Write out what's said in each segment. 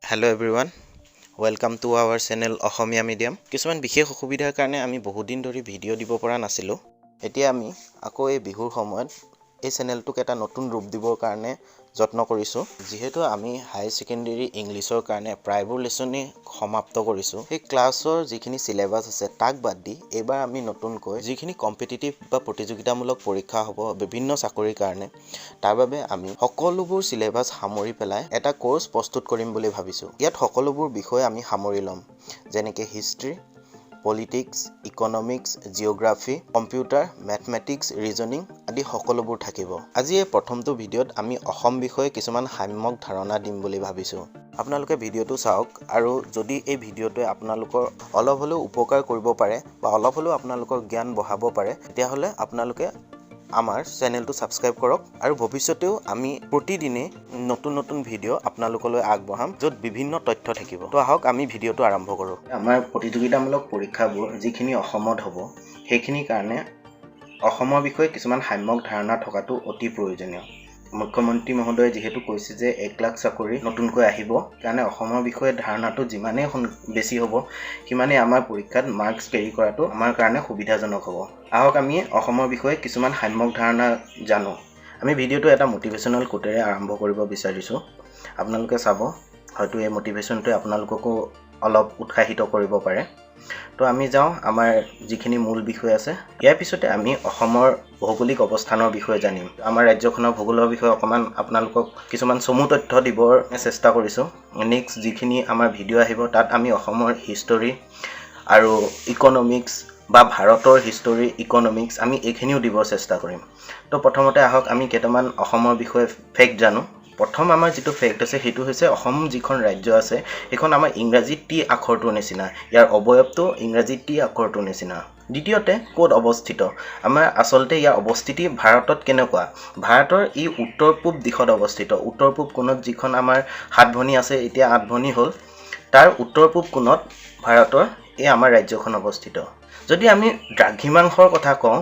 Hello everyone, welcome to our channel Asomiya medium. কিছুমান বিশেষ অসুবিধাৰ কাৰণে আমি বহুদিন ধৰি ভিডিঅ' দিব পৰা নাছিলোঁ। এতিয়া আমি আকৌ এই বিহুৰ সময়ত এই চেনেলটোক এটা নতুন ৰূপ দিবৰ কাৰণে যত্ন কৰিছোঁ। যিহেতু আমি হায়াৰ ছেকেণ্ডেৰী ইংলিছৰ কাৰণে প্ৰায়বোৰ লেচনেই সমাপ্ত কৰিছোঁ, সেই ক্লাছৰ যিখিনি চিলেবাছ আছে তাক বাদ দি এইবাৰ আমি নতুনকৈ যিখিনি কম্পিটিটিভ বা প্ৰতিযোগিতামূলক পৰীক্ষা হ'ব বিভিন্ন চাকৰিৰ কাৰণে, তাৰ বাবে আমি সকলোবোৰ চিলেবাছ সামৰি পেলাই এটা ক'ৰ্চ প্ৰস্তুত কৰিম বুলি ভাবিছোঁ। ইয়াত সকলোবোৰ বিষয় আমি সামৰি ল'ম, যেনেকৈ history, politics, economics, geography, computer, mathematics, reasoning আদি সকলোবোৰ থাকিব। আজি এই প্ৰথমটো ভিডিঅ'ত আমি অসম বিষয়ে কিছুমান সাম্যক ধাৰণা দিম বুলি ভাবিছোঁ। আপোনালোকে ভিডিঅ'টো চাওক আৰু যদি এই ভিডিঅ'টোৱে আপোনালোকৰ অলপ হ'লেও উপকাৰ কৰিব পাৰে বা অলপ হ'লেও আপোনালোকৰ জ্ঞান বঢ়াব পাৰে, তেতিয়াহ'লে আপোনালোকে আমাৰ চেনেলটো ছাবস্ক্ৰাইব কৰক আৰু ভৱিষ্যতেও আমি প্ৰতিদিনেই নতুন নতুন ভিডিঅ' আপোনালোকলৈ আগবঢ়াম, য'ত বিভিন্ন তথ্য থাকিব। তো আহক, আমি ভিডিঅ'টো আৰম্ভ কৰোঁ। আমাৰ প্ৰতিযোগিতামূলক পৰীক্ষাবোৰ যিখিনি অসমত হ'ব, সেইখিনিৰ কাৰণে অসমৰ বিষয়ে কিছুমান সাম্যক ধাৰণা থকাটো অতি প্ৰয়োজনীয়। মুখ্যমন্ত্ৰী মহোদয়ে যিহেতু কৈছে যে 1 লাখ চাকৰি নতুনকৈ আহিব, সেইকাৰণে অসমৰ বিষয়ে ধাৰণাটো যিমানেই বেছি হ'ব, সিমানেই আমাৰ পৰীক্ষাত মাৰ্কছ কেৰি কৰাটো আমাৰ কাৰণে সুবিধাজনক হ'ব। আহক, আমি অসমৰ বিষয়ে কিছুমান সাম্যক ধাৰণা জানো। আমি ভিডিঅ'টো এটা মটিভেশ্যনেল কোটেৰে আৰম্ভ কৰিব বিচাৰিছোঁ। আপোনালোকে চাব, হয়তো এই মটিভেশ্যনটোৱে আপোনালোককো অলপ উৎসাহিত কৰিব পাৰে। তো আমি যাওঁ আমাৰ যিখিনি মূল বিষয় আছে। ইয়াৰ পিছতে আমি অসমৰ ভৌগোলিক অৱস্থানৰ বিষয়ে জানিম। আমাৰ ৰাজ্যখনৰ ভূগোলৰ বিষয়ে অকণমান আপোনালোকক কিছুমান চমু তথ্য দিবৰ চেষ্টা কৰিছোঁ। নেক্সট যিখিনি আমাৰ ভিডিঅ' আহিব, তাত আমি অসমৰ হিষ্টৰী আৰু ইকনমিক্স বা ভাৰতৰ হিষ্টৰী, ইকনমিক্স আমি এইখিনিও দিব চেষ্টা কৰিম। তো প্ৰথমতে আহক, আমি কেইটামান অসমৰ বিষয়ে ফেক্ট জানো। প্ৰথম আমাৰ যিটো ফেক্ট আছে, সেইটো হৈছে অসম যিখন ৰাজ্য আছে, সেইখন আমাৰ ইংৰাজী টি আখৰটোৰ নিচিনা। ইয়াৰ অৱয়বটো ইংৰাজী টি আখৰটোৰ নিচিনা। দ্বিতীয়তে, ক'ত অৱস্থিত আমাৰ? আচলতে ইয়াৰ অৱস্থিতি ভাৰতত কেনেকুৱা? ভাৰতৰ ই উত্তৰ পূব দিশত অৱস্থিত। উত্তৰ পূব কোণত যিখন আমাৰ সাত ভনী আছে, এতিয়া আঠ ভনী হ'ল, তাৰ উত্তৰ পূব কোণত ভাৰতৰ এই আমাৰ ৰাজ্যখন অৱস্থিত। যদি আমি দ্ৰাঘিমাংশৰ কথা কওঁ,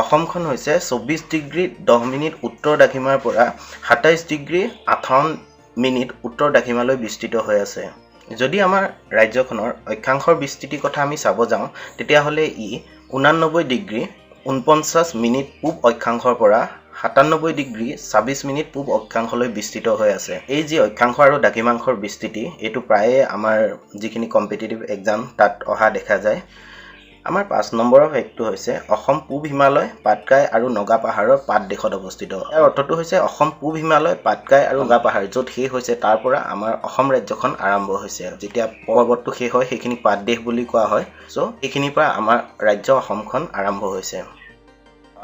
অসমখন হৈছে 24 ডিগ্ৰী 10 মিনিট উত্তৰ দ্ৰাঘিমাৰ পৰা 27 ডিগ্ৰী 58 মিনিট উত্তৰ দ্ৰাঘিমালৈ বিস্তৃত হৈ আছে। যদি আমাৰ ৰাজ্যখনৰ অক্ষাংশৰ বিস্তৃতিৰ কথা আমি চাব যাওঁ, তেতিয়াহ'লে ই 89 ডিগ্ৰী 49 মিনিট পূব অক্ষাংশৰ পৰা 97 ডিগ্ৰী 26 মিনিট পূব অক্ষাংশলৈ বিস্তৃত হৈ আছে। এই যি অক্ষাংশ আৰু দ্ৰাঘিমাংশৰ বিস্তৃতি, এইটো প্ৰায়ে আমাৰ যিখিনি কম্পিটিটিভ এক্সাম তাত অহা দেখা যায়। আমাৰ 5 নম্বৰৰ ফেক্টটো হৈছে অসম পূব হিমালয়, পাটকাই আৰু নগা পাহাৰৰ পাদ দেশত অৱস্থিত। ইয়াৰ অৰ্থটো হৈছে অসম পূব হিমালয়, পাটকাই আৰু নগা পাহাৰ য'ত শেষ হৈছে, তাৰ পৰা আমাৰ অসম ৰাজ্যখন আৰম্ভ হৈছে। যেতিয়া পৰ্বতটো শেষ হয়, সেইখিনিক পাদদেশ বুলি কোৱা হয়। চ' সেইখিনিৰ পৰা আমাৰ ৰাজ্য অসমখন আৰম্ভ হৈছে।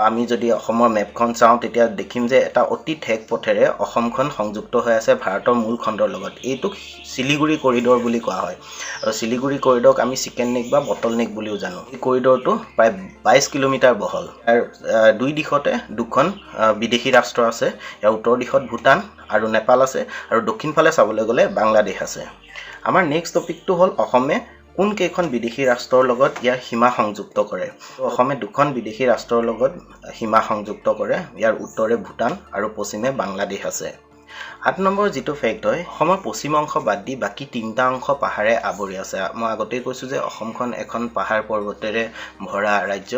আমি যদি অসমৰ মেপখন চাওঁ, তেতিয়া দেখিম যে এটা অতি ঠেক পথেৰে অসমখন সংযুক্ত হৈ আছে ভাৰতৰ মূল খণ্ডৰ লগত। এইটোক শিলিগুৰি কৰিডৰ বুলি কোৱা হয় আৰু শিলিগুৰি কৰিডৰক আমি চিকেন নেক বা বটল নেক বুলিও জানো। এই কৰিডৰটো প্ৰায় 22 কিলোমিটাৰ বহল। ইয়াৰ দুই দিশতে দুখন বিদেশী ৰাষ্ট্ৰ আছে। ইয়াৰ উত্তৰ দিশত ভূটান আৰু নেপাল আছে আৰু দক্ষিণ ফালে চাবলৈ গ'লে বাংলাদেশ আছে। আমাৰ নেক্সট টপিকটো হ'ল অসমে কোন কেইখন বিদেশী ৰাষ্ট্ৰৰ লগত ইয়াৰ সীমা সংযুক্ত কৰে। অসমে দুখন বিদেশী ৰাষ্ট্ৰৰ লগত সীমা সংযুক্ত কৰে। ইয়াৰ উত্তৰে ভূটান আৰু পশ্চিমে বাংলাদেশ আছে। 8 নম্বৰ যিটো ফেক্ট হয়, অসমৰ পশ্চিম অংশ বাদ দি বাকী তিনিটা অংশ পাহাৰে আৱৰি আছে। মই আগতেই কৈছোঁ যে অসমখন এখন পাহাৰ পৰ্বতেৰে ভৰা ৰাজ্য।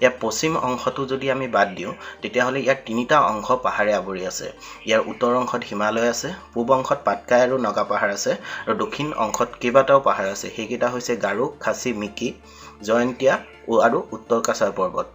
ইয়াৰ পশ্চিম অংশটো যদি আমি বাদ দিওঁ, তেতিয়াহ'লে ইয়াৰ তিনিটা অংশ পাহাৰে আৱৰি আছে। ইয়াৰ উত্তৰ অংশত হিমালয় আছে, পূব অংশত পাটকাই আৰু নগা পাহাৰ আছে আৰু দক্ষিণ অংশত কেইবাটাও পাহাৰ আছে। সেইকেইটা হৈছে গাৰো, খাচী, মিকি, জয়ন্তীয়া আৰু উত্তৰ কাছাৰ পৰ্বত।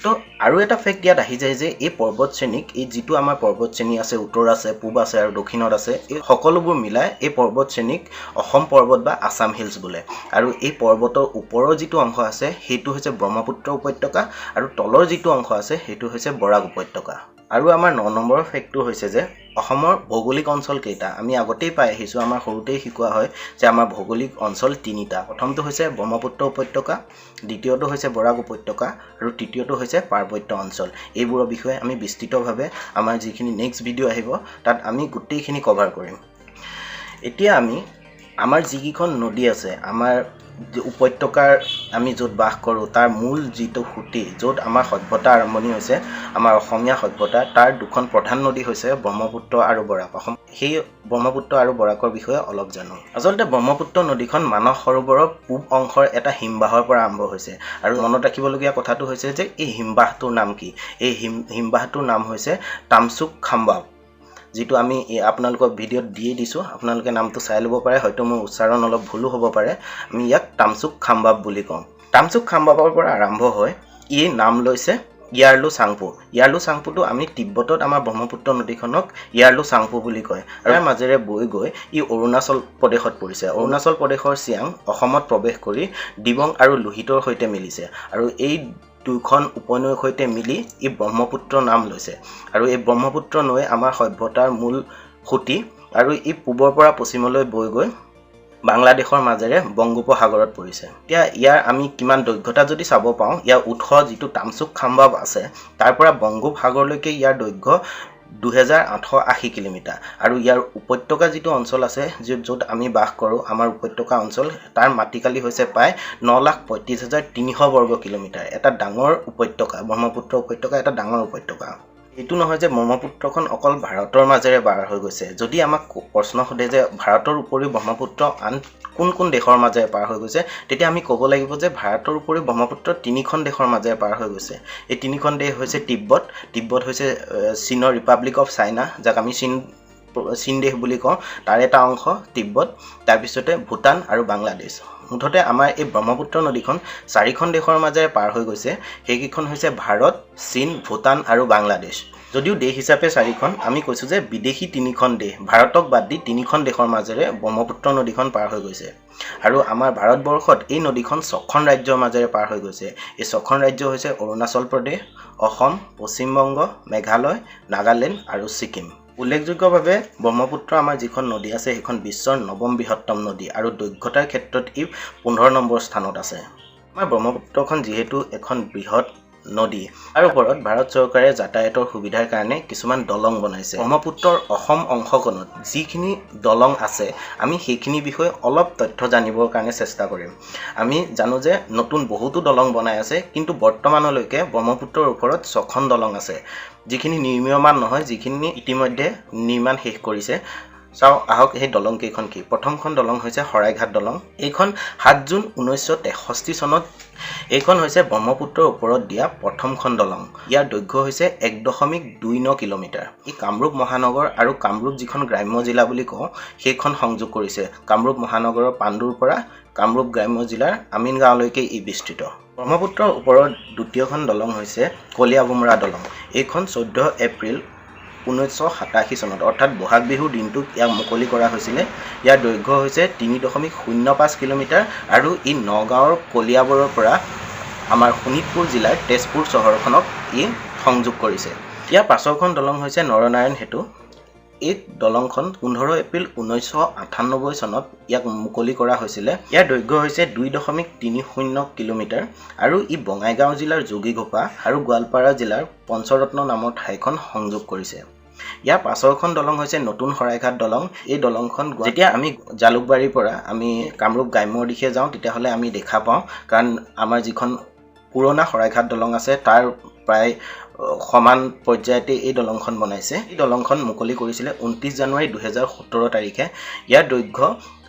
তো আৰু এটা ফেক্ট ইয়াত আহি যায় যে এই পৰ্বত শ্ৰেণীক, এই যিটো আমাৰ পৰ্বত শ্ৰেণী আছে, উত্তৰ আছে, পূব আছে আৰু দক্ষিণত আছে, এই সকলোবোৰ মিলাই এই পৰ্বত শ্ৰেণীক অসম পৰ্বত বা আছাম হিলছ বোলে। আৰু এই পৰ্বতৰ ওপৰৰ যিটো অংশ আছে, সেইটো হৈছে ব্ৰহ্মপুত্ৰ উপত্যকা আৰু তলৰ যিটো অংশ আছে, সেইটো হৈছে বৰাক উপত্যকা। আৰু আমাৰ 9 নম্বৰৰ ফেক্টটো হৈছে যে অসমৰ ভৌগোলিক অঞ্চল কেইটা? আমি আগতেই পাই আহিছোঁ, আমাৰ সৰুতেই শিকোৱা হয় যে আমাৰ ভৌগোলিক অঞ্চল তিনিটা। প্ৰথমটো হৈছে ব্ৰহ্মপুত্ৰ উপত্যকা, দ্বিতীয়টো হৈছে বৰাক উপত্যকা আৰু তৃতীয়টো হৈছে পাৰ্বত্য অঞ্চল। এইবোৰৰ বিষয়ে আমি বিস্তৃতভাৱে আমাৰ যিখিনি নেক্সট ভিডিঅ' আহিব, তাত আমি গোটেইখিনি কভাৰ কৰিম। এতিয়া আমি আমাৰ যিকেইখন নদী আছে আমাৰ উপত্যকাৰ আমি য'ত বাস কৰোঁ তাৰ মূল যিটো সুঁতি, য'ত আমাৰ সভ্যতা আৰম্ভণি হৈছে, আমাৰ অসমীয়া সভ্যতা, তাৰ দুখন প্ৰধান নদী হৈছে ব্ৰহ্মপুত্ৰ আৰু বৰাক। অসম সেই ব্ৰহ্মপুত্ৰ আৰু বৰাকৰ বিষয়ে অলপ জানো। আচলতে ব্ৰহ্মপুত্ৰ নদীখন মানস সৰোবৰৰ পূব অংশৰ এটা হিমবাহৰ পৰা আৰম্ভ হৈছে। আৰু মনত ৰাখিবলগীয়া কথাটো হৈছে যে এই হিমবাহটোৰ নাম কি? এই হিমবাহটোৰ নাম হৈছে তামচুক খাম্বা, যিটো আমি আপোনালোকৰ ভিডিঅ'ত দিয়ে দিছোঁ, আপোনালোকে নামটো চাই ল'ব পাৰে, হয়তো মোৰ উচ্চাৰণ অলপ ভুলো হ'ব পাৰে। আমি ইয়াক তামচুক খাম্বাব বুলি কওঁ। তামচুক খাম্বাবৰ পৰা আৰম্ভ হৈ ই নাম লৈছে ইয়াৰলু চাংপো। ইয়াৰলু চাংপোটো আমি তিব্বতত আমাৰ ব্ৰহ্মপুত্ৰ নদীখনক ইয়াৰলু চাংপো বুলি কয়। আৰু ইয়াৰ মাজেৰে বৈ গৈ ই অৰুণাচল প্ৰদেশত পৰিছে। অৰুণাচল প্ৰদেশৰ চিয়াং অসমত প্ৰৱেশ কৰি দিবং আৰু লোহিতৰ সৈতে মিলিছে আৰু এই দুখন উপনৈৰ সৈতে মিলি ই ব্ৰহ্মপুত্ৰ নাম লৈছে। আৰু এই ব্ৰহ্মপুত্ৰ নৈ আমাৰ সভ্যতাৰ মূল সুঁতি আৰু ই পূবৰ পৰা পশ্চিমলৈ বৈ গৈ বাংলাদেশৰ মাজেৰে বংগোপসাগৰত পৰিছে। এতিয়া ইয়াৰ আমি কিমান দৈৰ্ঘ্যতা যদি চাব পাওঁ, ইয়াৰ উৎস যিটো তামচুক খাম্বাব আছে তাৰ পৰা বংগোপসাগৰলৈকে ইয়াৰ দৈৰ্ঘ্য 2880 কিলোমিটাৰ। আৰু ইয়াৰ উপত্যকা যিটো অঞ্চল আছে, য'ত আমি বাস কৰোঁ, আমাৰ উপত্যকা অঞ্চল, তাৰ মাটিকালি হৈছে প্ৰায় 9,35,300 বৰ্গ কিলোমিটাৰ। এটা ডাঙৰ উপত্যকা, ব্ৰহ্মপুত্ৰ উপত্যকা এটা ডাঙৰ উপত্যকা। এইটো নহয় যে ব্ৰহ্মপুত্ৰখন অকল ভাৰতৰ মাজেৰে পাৰ হৈ গৈছে। যদি আমাক প্ৰশ্ন সোধে যে ভাৰতৰ উপৰিও ব্ৰহ্মপুত্ৰ আন কোন কোন দেশৰ মাজেৰে পাৰ হৈ গৈছে, তেতিয়া আমি ক'ব লাগিব যে ভাৰতৰ উপৰিও ব্ৰহ্মপুত্ৰ তিনিখন দেশৰ মাজেৰে পাৰ হৈ গৈছে। এই তিনিখন দেশ হৈছে তিব্বত। তিব্বত হৈছে চীনৰ ৰিপাব্লিক অফ চাইনা, যাক আমি চীন দেশ বুলি কওঁ, তাৰ এটা অংশ তিব্বত। তাৰপিছতে ভূটান আৰু বাংলাদেশ। মুঠতে আমাৰ এই ব্ৰহ্মপুত্ৰ নদীখন চাৰিখন দেশৰ মাজেৰে পাৰ হৈ গৈছে। সেইকেইখন হৈছে ভাৰত, চীন, ভূটান আৰু বাংলাদেশ। যদিও দেশ হিচাপে চাৰিখন, আমি কৈছোঁ যে বিদেশী তিনিখন দেশ, ভাৰতক বাদ দি তিনিখন দেশৰ মাজেৰে ব্ৰহ্মপুত্ৰ নদীখন পাৰ হৈ গৈছে। আৰু আমাৰ ভাৰতবৰ্ষত এই নদীখন ছখন ৰাজ্যৰ মাজেৰে পাৰ হৈ গৈছে। এই ছখন ৰাজ্য হৈছে অৰুণাচল প্ৰদেশ, অসম, পশ্চিমবংগ, মেঘালয়, নাগালেণ্ড আৰু ছিকিম। উল্লেখযোগ্যভাৱে ব্ৰহ্মপুত্ৰ আমাৰ যিখন নদী আছে সেইখন বিশ্বৰ নৱম বৃহত্তম নদী আৰু দৈৰ্ঘ্যতাৰ ক্ষেত্ৰত ই 15 নম্বৰ স্থানত আছে। আমাৰ ব্ৰহ্মপুত্ৰখন যিহেতু এখন বৃহৎ নদী, তাৰ ওপৰত ভাৰত চৰকাৰে যাতায়াতৰ সুবিধাৰ কাৰণে কিছুমান দলং বনাইছে। ব্ৰহ্মপুত্ৰৰ অসম অংশকণত যিখিনি দলং আছে আমি সেইখিনিৰ বিষয়ে অলপ তথ্য জানিবৰ কাৰণে চেষ্টা কৰিম। আমি জানো যে নতুন বহুতো দলং বনাই আছে, কিন্তু বৰ্তমানলৈকে ব্ৰহ্মপুত্ৰৰ ওপৰত 6খন দলং আছে, যিখিনি নিৰ্মীয়মান নহয়, যিখিনি ইতিমধ্যে নিৰ্মাণ শেষ কৰিছে। চাওঁ আহক সেই দলং কেইখন কি। প্ৰথমখন দলং হৈছে শৰাইঘাট দলং। এইখন 7 জুন 1963 চনত এইখন হৈছে ব্ৰহ্মপুত্ৰৰ ওপৰত দিয়া প্ৰথমখন দলং। ইয়াৰ দৈৰ্ঘ্য হৈছে 1.29 কিলোমিটাৰ। ই কামৰূপ মহানগৰ আৰু কামৰূপ যিখন গ্ৰাম্য জিলা বুলি কওঁ সেইখন সংযোগ কৰিছে। কামৰূপ মহানগৰৰ পাণ্ডুৰ পৰা কামৰূপ গ্ৰাম্য জিলাৰ আমিনগাঁৱলৈকে ই বিস্তৃত। ব্ৰহ্মপুত্ৰৰ ওপৰত দ্বিতীয়খন দলং হৈছে কলিয়াভোমোৰা দলং। এইখন 14 এপ্ৰিল 1987 চনত, অৰ্থাৎ বহাগ বিহুৰ দিনটোত ইয়াক মুকলি কৰা হৈছিলে। ইয়াৰ দৈৰ্ঘ্য হৈছে 3.05 কিলোমিটাৰ আৰু ই নগাঁৱৰ কলিয়াবৰৰ পৰা আমাৰ শোণিতপুৰ জিলাৰ তেজপুৰ চহৰখনক ই সংযোগ কৰিছে। ইয়াৰ পাছৰখন দলং হৈছে নৰনাৰায়ণ সেতু। এই দলংখন 15 এপ্ৰিল 1998 চনত ইয়াক মুকলি কৰা হৈছিলে। ইয়াৰ দৈৰ্ঘ্য হৈছে 2.30 কিলোমিটাৰ আৰু ই বঙাইগাঁও জিলাৰ যোগীঘোপা আৰু গোৱালপাৰা জিলাৰ পঞ্চৰত্ন নামৰ ঠাইখন সংযোগ কৰিছে। ইয়াৰ পাছৰখন দলং হৈছে নতুন শৰাইঘাট দলং। এই দলংখন যেতিয়া আমি জালুকবাৰীৰ পৰা আমি কামৰূপ গ্ৰাম্যৰ দিশে যাওঁ তেতিয়াহ'লে আমি দেখা পাওঁ, কাৰণ আমাৰ যিখন পুৰণা শৰাইঘাট দলং আছে তাৰ প্ৰায় সমান পৰ্যায়তে এই দলংখন বনাইছে। এই দলংখন মুকলি কৰিছিলে 29 জানুৱাৰী 2017 তাৰিখে। ইয়াৰ দৈৰ্ঘ্য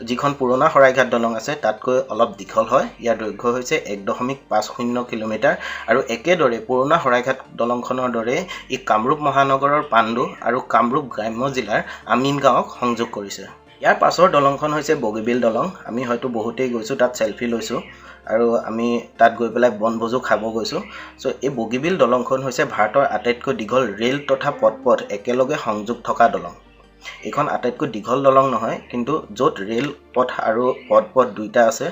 যিখন পুৰণা শৰাইঘাট দলং আছে তাতকৈ অলপ দীঘল হয়। ইয়াৰ দৈৰ্ঘ্য হৈছে 1.50 কিলোমিটাৰ আৰু একেদৰে পুৰণা শৰাইঘাট দলংখনৰ দৰে ই কামৰূপ মহানগৰৰ পাণ্ডু আৰু কামৰূপ গ্ৰাম্য জিলাৰ আমিনগাঁৱক সংযোগ কৰিছে। ইয়াৰ পাছৰ দলংখন হৈছে বগীবিল দলং। আমি হয়তো বহুতেই গৈছোঁ, তাত চেলফি লৈছোঁ আৰু আমি তাত গৈ পেলাই বনভোজো খাব গৈছোঁ। চ' এই বগীবিল দলংখন হৈছে ভাৰতৰ আটাইতকৈ দীঘল ৰেল তথা পদপথ একেলগে সংযোগ থকা দলং। এইখন আটাইতকৈ দীঘল দলং নহয়, কিন্তু য'ত ৰেল পথ আৰু পদপথ দুয়োটা আছে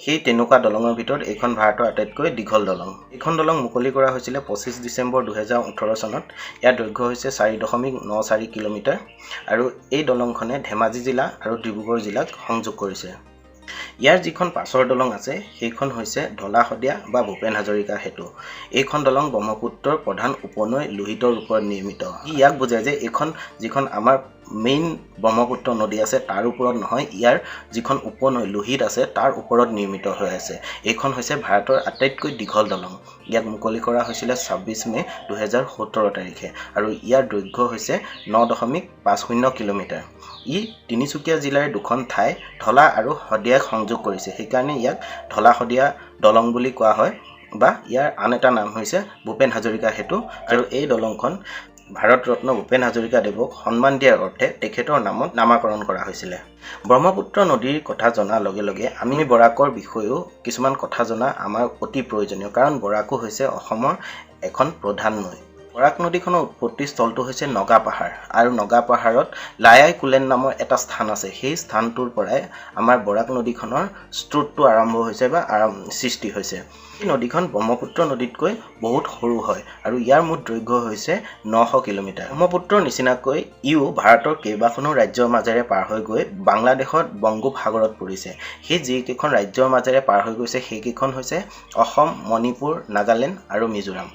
সেই তেনেকুৱা দলঙৰ ভিতৰত এইখন ভাৰতৰ আটাইতকৈ দীঘল দলং। এইখন দলং মুকলি কৰা হৈছিলে 25 ডিচেম্বৰ 2018 চনত। ইয়াৰ দৈৰ্ঘ্য হৈছে 4.94 কিলোমিটাৰ আৰু এই দলংখনে ধেমাজি জিলা আৰু ডিব্ৰুগড় জিলাক সংযোগ কৰিছে। ইয়াৰ যিখন পাছৰ দলং আছে সেইখন হৈছে ঢলা শদিয়া বা ভূপেন হাজৰিকা সেতু। এইখন দলং ব্ৰহ্মপুত্ৰৰ প্ৰধান উপনৈ লোহিতৰ ওপৰত নিৰ্মিত। ইয়াক বুজায় যে এইখন যিখন আমাৰ মেইন ব্ৰহ্মপুত্ৰ নদী আছে তাৰ ওপৰত নহয়, ইয়াৰ যিখন উপনৈ লোহিত আছে তাৰ ওপৰত নিৰ্মিত হৈ আছে। এইখন হৈছে ভাৰতৰ আটাইতকৈ দীঘল দলং। ইয়াক মুকলি কৰা হৈছিলে 26 মে' 2017 তাৰিখে আৰু ইয়াৰ দৈৰ্ঘ্য হৈছে 9.50 কিলোমিটাৰ। ই তিনিচুকীয়া জিলাৰ দুখন ঠাই ঢলা আৰু শদিয়াক সংযোগ কৰিছে, সেইকাৰণে ইয়াক ঢলা শদিয়া দলং বুলি কোৱা হয় বা ইয়াৰ আন এটা নাম হৈছে ভূপেন হাজৰিকা সেতু। আৰু এই দলংখন ভাৰত ৰত্ন ভূপেন হাজৰিকা দেৱক সন্মান দিয়াৰ অৰ্থে তেখেতৰ নামত নামাকৰণ কৰা হৈছিলে। ব্ৰহ্মপুত্ৰ নদীৰ কথা জনাৰ লগে লগে আমি বৰাকৰ বিষয়েও কিছুমান কথা জনা আমাৰ অতি প্ৰয়োজনীয়, কাৰণ বৰাকো হৈছে অসমৰ এখন প্ৰধান নৈ। বৰাক নদীখনৰ উৎপত্তি স্থলটো হৈছে নগা পাহাৰ আৰু নগা পাহাৰত লায়াই কুলেন নামৰ এটা স্থান আছে। সেই স্থানটোৰ পৰাই আমাৰ বৰাক নদীখনৰ স্ৰোতটো আৰম্ভ হৈছে বা সৃষ্টি হৈছে। এই নদীখন ব্ৰহ্মপুত্ৰ নদীতকৈ বহুত সৰু হয় আৰু ইয়াৰ মুঠ দৈৰ্ঘ্য হৈছে 900 কিলোমিটাৰ। ব্ৰহ্মপুত্ৰৰ নিচিনাকৈ ইও ভাৰতৰ কেইবাখনো ৰাজ্যৰ মাজেৰে পাৰ হৈ গৈ বাংলাদেশত বংগোপসাগৰত পৰিছে। সেই যিকেইখন ৰাজ্যৰ মাজেৰে পাৰ হৈ গৈছে সেইকেইখন হৈছে অসম, মণিপুৰ, নাগালেণ্ড আৰু মিজোৰাম।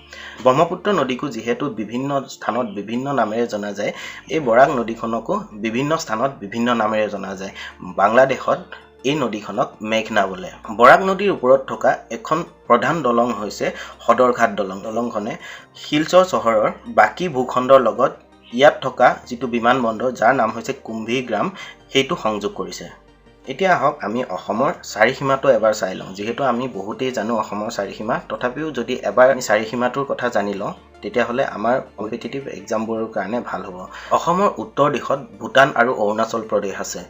ব্ৰহ্মপুত্ৰ নদীকো যিহেতু বিভিন্ন স্থানত বিভিন্ন নামেৰে জনা যায়, এই বৰাক নদীখনকো বিভিন্ন স্থানত বিভিন্ন নামেৰে জনা যায়। বাংলাদেশত এই নদীখনক মেঘনা বোলে। বৰাক নদীৰ ওপৰত থকা এখন প্ৰধান দলং হৈছে সদৰঘাট দলং। দলংখনে শিলচৰ চহৰৰ বাকী ভূখণ্ডৰ লগত ইয়াত থকা যিটো বিমানবন্দৰ যাৰ নাম হৈছে কুম্ভীৰগ্ৰাম সেইটো সংযোগ কৰিছে। এতিয়া আহক আমি অসমৰ চাৰিসীমাটো এবাৰ চাই লওঁ। যিহেতু আমি বহুতেই জানো অসমৰ চাৰিসীমা, তথাপিও যদি এবাৰ আমি চাৰিসীমাটোৰ কথা জানি লওঁ তেতিয়াহ'লে আমাৰ কম্পিটিটিভ এক্সামবোৰৰ কাৰণে ভাল হ'ব। অসমৰ উত্তৰ দিশত ভূটান আৰু অৰুণাচল প্ৰদেশ আছে।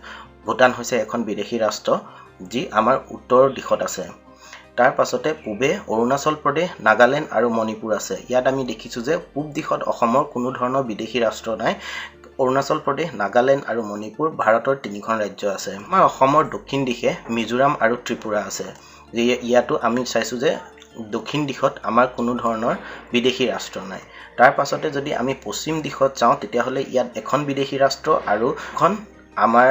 ভূটান হৈছে এখন বিদেশী ৰাষ্ট্ৰ যি আমাৰ উত্তৰ দিশত আছে। তাৰ পাছতে পূবে অৰুণাচল প্ৰদেশ, নাগালেণ্ড আৰু মণিপুৰ আছে। ইয়াত আমি দেখিছোঁ যে পূব দিশত অসমৰ কোনো ধৰণৰ বিদেশী ৰাষ্ট্ৰ নাই। অৰুণাচল প্ৰদেশ, নাগালেণ্ড আৰু মণিপুৰ ভাৰতৰ তিনিখন ৰাজ্য আছে। আমাৰ অসমৰ দক্ষিণ দিশে মিজোৰাম আৰু ত্ৰিপুৰা আছে। ইয়াতো আমি চাইছোঁ যে দক্ষিণ দিশত আমাৰ কোনো ধৰণৰ বিদেশী ৰাষ্ট্ৰ নাই। তাৰ পাছতে যদি আমি পশ্চিম দিশত চাওঁ তেতিয়াহ'লে ইয়াত এখন বিদেশী ৰাষ্ট্ৰ আৰু এখন আমাৰ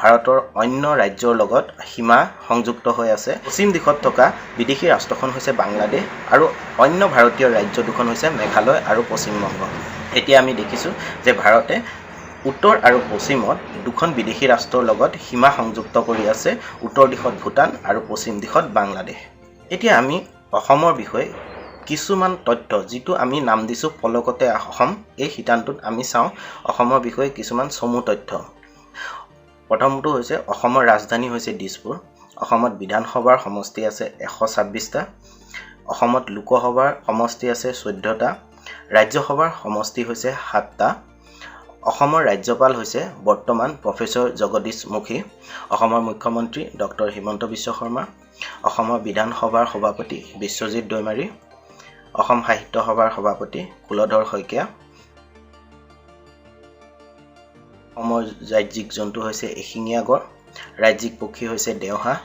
ভাৰতৰ অন্য ৰাজ্যৰ লগত সীমা সংযুক্ত হৈ আছে। পশ্চিম দিশত থকা বিদেশী ৰাষ্ট্ৰখন হৈছে বাংলাদেশ আৰু অন্য ভাৰতীয় ৰাজ্য দুখন হৈছে মেঘালয় আৰু পশ্চিমবংগ। এতিয়া আমি দেখিছোঁ যে ভাৰতে উত্তৰ আৰু পশ্চিমত দুখন বিদেশী ৰাষ্ট্ৰৰ লগত সীমা সংযুক্ত কৰি আছে, উত্তৰ দিশত ভূটান আৰু পশ্চিম দিশত বাংলাদেশ। এতিয়া আমি অসমৰ বিষয়ে কিছুমান তথ্য, যিটো আমি নাম দিছোঁ পলকতে অসম, এই শিতানটোত আমি চাওঁ অসমৰ বিষয়ে কিছুমান চমু তথ্য। প্ৰথমটো হৈছে অসমৰ ৰাজধানী হৈছে দিছপুৰ। অসমত বিধানসভাৰ সমষ্টি আছে 126টা। অসমত লোকসভাৰ সমষ্টি আছে 14টা। ৰাজ্যসভাৰ সমষ্টি হৈছে 7টা। অসমৰ ৰাজ্যপাল হৈছে বৰ্তমান প্ৰফেচৰ জগদীশ মুখী। অসমৰ মুখ্যমন্ত্ৰী ডক্টৰ হিমন্ত বিশ্ব শৰ্মা। অসমৰ বিধানসভাৰ সভাপতি বিশ্বজিৎ দৈমাৰী। অসম সাহিত্য সভাৰ সভাপতি কুলধৰ শইকীয়া। অসমৰ ৰাজ্যিক জন্তু হৈছে এশিঙীয়া গঁড়। ৰাজ্যিক পক্ষী হৈছে দেওহাঁহ।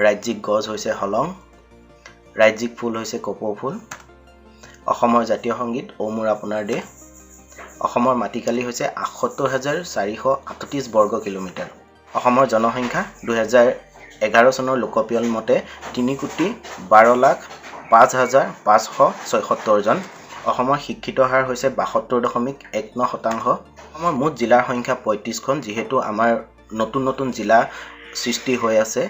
ৰাজ্যিক গছ হৈছে হলং। ৰাজ্যিক ফুল হৈছে কপৌ ফুল। অসমৰ জাতীয় সংগীত অ' মোৰ আপোনাৰ দেশ। অসমৰ মাটিকালি হৈছে 78,438 বৰ্গ কিলোমিটাৰ। অসমৰ জনসংখ্যা 2011 চনৰ লোকপিয়ল মতে 3,12,05,576 জন। অসমৰ শিক্ষিত হাৰ হৈছে 72.19%। অসমৰ মুঠ জিলাৰ সংখ্যা 35খন। যিহেতু আমাৰ নতুন নতুন জিলা সৃষ্টি হৈ আছে,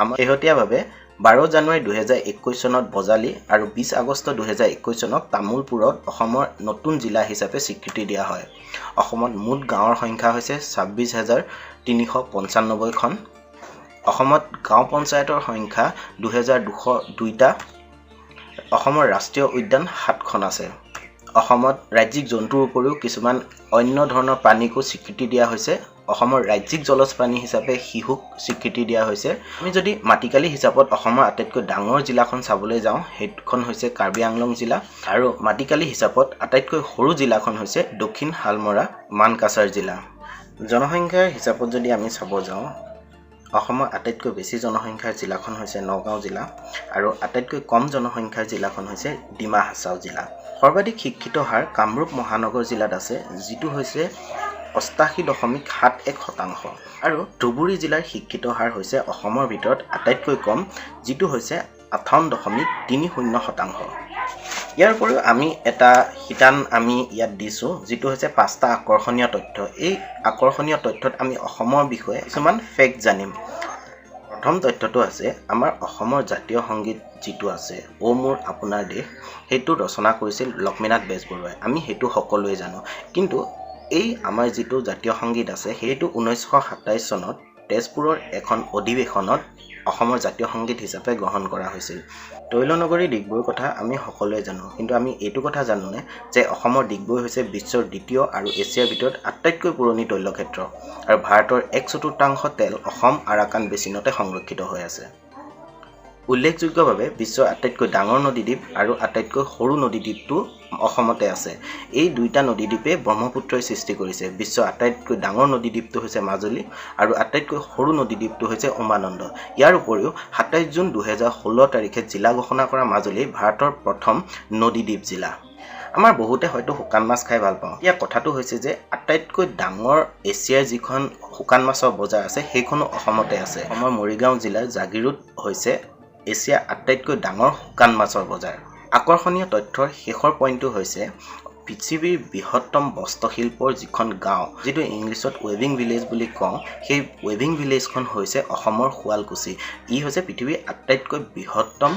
আমাৰ শেহতীয়াভাৱে 12 জানুৱাৰী 2021 চনত বজালী আৰু 20 আগষ্ট 2021 চনত তামোলপুৰত অসমৰ নতুন জিলা হিচাপে স্বীকৃতি দিয়া হয়। অসমত মুঠ গাঁৱৰ সংখ্যা হৈছে 26,395খন। অসমত গাঁও পঞ্চায়তৰ সংখ্যা 2,202টা। অসমৰ ৰাষ্ট্ৰীয় উদ্যান 7খন আছে। অসমত ৰাজ্যিক জন্তুৰ উপৰিও কিছুমান অন্য ধৰণৰ প্ৰাণীকো স্বীকৃতি দিয়া হৈছে। অসমৰ ৰাজ্যিক জলজ প্ৰাণী হিচাপে শিহুক স্বীকৃতি দিয়া হৈছে। আমি যদি মাটিকালি হিচাপত অসমৰ আটাইতকৈ ডাঙৰ জিলাখন চাবলৈ যাওঁ সেইখন হৈছে কাৰ্বি আংলং জিলা আৰু মাটিকালি হিচাপত আটাইতকৈ সৰু জিলাখন হৈছে দক্ষিণ শালমৰা মানকাছাৰ জিলা। জনসংখ্যাৰ হিচাপত যদি আমি চাব যাওঁ অসমৰ আটাইতকৈ বেছি জনসংখ্যাৰ জিলাখন হৈছে নগাঁও জিলা আৰু আটাইতকৈ কম জনসংখ্যাৰ জিলাখন হৈছে ডিমা হাছাও জিলা। সৰ্বাধিক শিক্ষিত হাৰ কামৰূপ মহানগৰ জিলাত আছে, যিটো হৈছে 88.71% আৰু ধুবুৰী জিলাৰ শিক্ষিত হাৰ হৈছে অসমৰ ভিতৰত আটাইতকৈ কম, যিটো হৈছে 58.30%। ইয়াৰ উপৰিও আমি এটা শিতান আমি ইয়াত দিছোঁ, যিটো হৈছে পাঁচটা আকৰ্ষণীয় তথ্য। এই আকৰ্ষণীয় তথ্যত আমি অসমৰ বিষয়ে কিছুমান ফেক্ট জানিম। প্ৰথম তথ্যটো আছে, আমাৰ অসমৰ জাতীয় সংগীত যিটো আছে অ' মোৰ আপোনাৰ দেশ, সেইটো ৰচনা কৰিছিল লক্ষ্মীনাথ বেজবৰুৱাই। আমি সেইটো সকলোৱে জানো। কিন্তু এই আমাৰ যিটো জাতীয় সংগীত আছে, সেইটো 1927 চনত তেজপুৰৰ এখন অধিৱেশনত অসমৰ জাতীয় সংগীত হিচাপে গ্ৰহণ কৰা হৈছিল। তৈলনগৰী ডিগবৈৰ কথা আমি সকলোৱে জানো, কিন্তু আমি এইটো কথা জানোনে যে অসমৰ ডিগবৈ হৈছে বিশ্বৰ দ্বিতীয় আৰু এছিয়াৰ ভিতৰত আটাইতকৈ পুৰণি তৈলক্ষেত্ৰ আৰু ভাৰতৰ 1/4 তেল অসম আৰাকান বেচিনতে সংৰক্ষিত হৈ আছে। উল্লেখযোগ্যভাৱে বিশ্বৰ আটাইতকৈ ডাঙৰ নদীদ্বীপ আৰু আটাইতকৈ সৰু নদীদ্বীপটো অসমতে আছে। এই দুইটা নদীদ্বীপে ব্ৰহ্মপুত্ৰই সৃষ্টি কৰিছে। বিশ্বৰ আটাইতকৈ ডাঙৰ নদীদ্বীপটো হৈছে মাজুলী আৰু আটাইতকৈ সৰু নদীদ্বীপটো হৈছে উমানন্দ। ইয়াৰ উপৰিও 27 জুন 2016 তাৰিখে জিলা ঘোষণা কৰা মাজুলী ভাৰতৰ প্ৰথম নদীদ্বীপ জিলা। আমাৰ বহুতে হয়তো শুকান মাছ খাই ভাল পাওঁ। ইয়াৰ কথাটো হৈছে যে আটাইতকৈ ডাঙৰ এছিয়াৰ যিখন শুকান মাছৰ বজাৰ আছে, সেইখনো অসমতে আছে। অসমৰ মৰিগাঁও জিলাৰ জাগিৰোড হৈছে এছিয়াৰ আটাইতকৈ ডাঙৰ শুকান মাছৰ বজাৰ। আকৰ্ষণীয় তথ্যৰ শেষৰ পইণ্টটো হৈছে পৃথিৱীৰ বৃহত্তম বস্ত্ৰশিল্পৰ যিখন গাঁও, যিটো ইংলিছত ৱেভিং ভিলেজ বুলি কওঁ, সেই ৱেভিং ভিলেজখন হৈছে অসমৰ শুৱালকুছি। ই হৈছে পৃথিৱীৰ আটাইতকৈ বৃহত্তম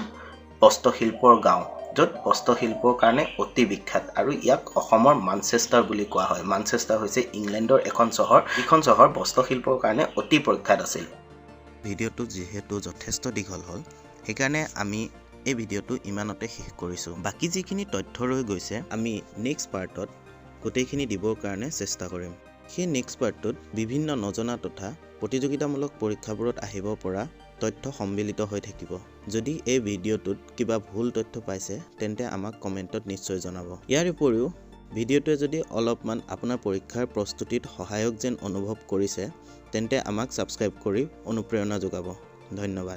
বস্ত্ৰশিল্পৰ গাঁও, য'ত বস্ত্ৰশিল্পৰ কাৰণে অতি বিখ্যাত আৰু ইয়াক অসমৰ মানচেষ্টাৰ বুলি কোৱা হয়। মানচেষ্টাৰ হৈছে ইংলেণ্ডৰ এখন চহৰ, যিখন চহৰ বস্ত্ৰশিল্পৰ কাৰণে অতি প্ৰখ্যাত আছিল। ভিডিঅ'টো যিহেতু যথেষ্ট দীঘল হ'ল, সেইকাৰণে আমি এই ভিডিঅ'টো ইমানতে শেষ কৰিছোঁ। বাকী যিখিনি তথ্য ৰৈ গৈছে, আমি নেক্সট পাৰ্টত গোটেইখিনি দিবৰ কাৰণে চেষ্টা কৰিম। সেই নেক্সট পাৰ্টটোত বিভিন্ন নজনা তথা প্ৰতিযোগিতামূলক পৰীক্ষাবোৰত আহিব পৰা তথ্য সম্মিলিত হৈ থাকিব। যদি এই ভিডিঅ'টোত কিবা ভুল তথ্য পাইছে, তেন্তে আমাক কমেণ্টত নিশ্চয় জনাব। ইয়াৰ উপৰিও ভিডিঅ'টোৱে যদি অলপমান আপোনাৰ পৰীক্ষাৰ প্ৰস্তুতিত সহায়ক যেন অনুভৱ কৰিছে, তেন্তে আমাক ছাবস্ক্ৰাইব কৰি অনুপ্ৰেৰণা যোগাব। ধন্যবাদ।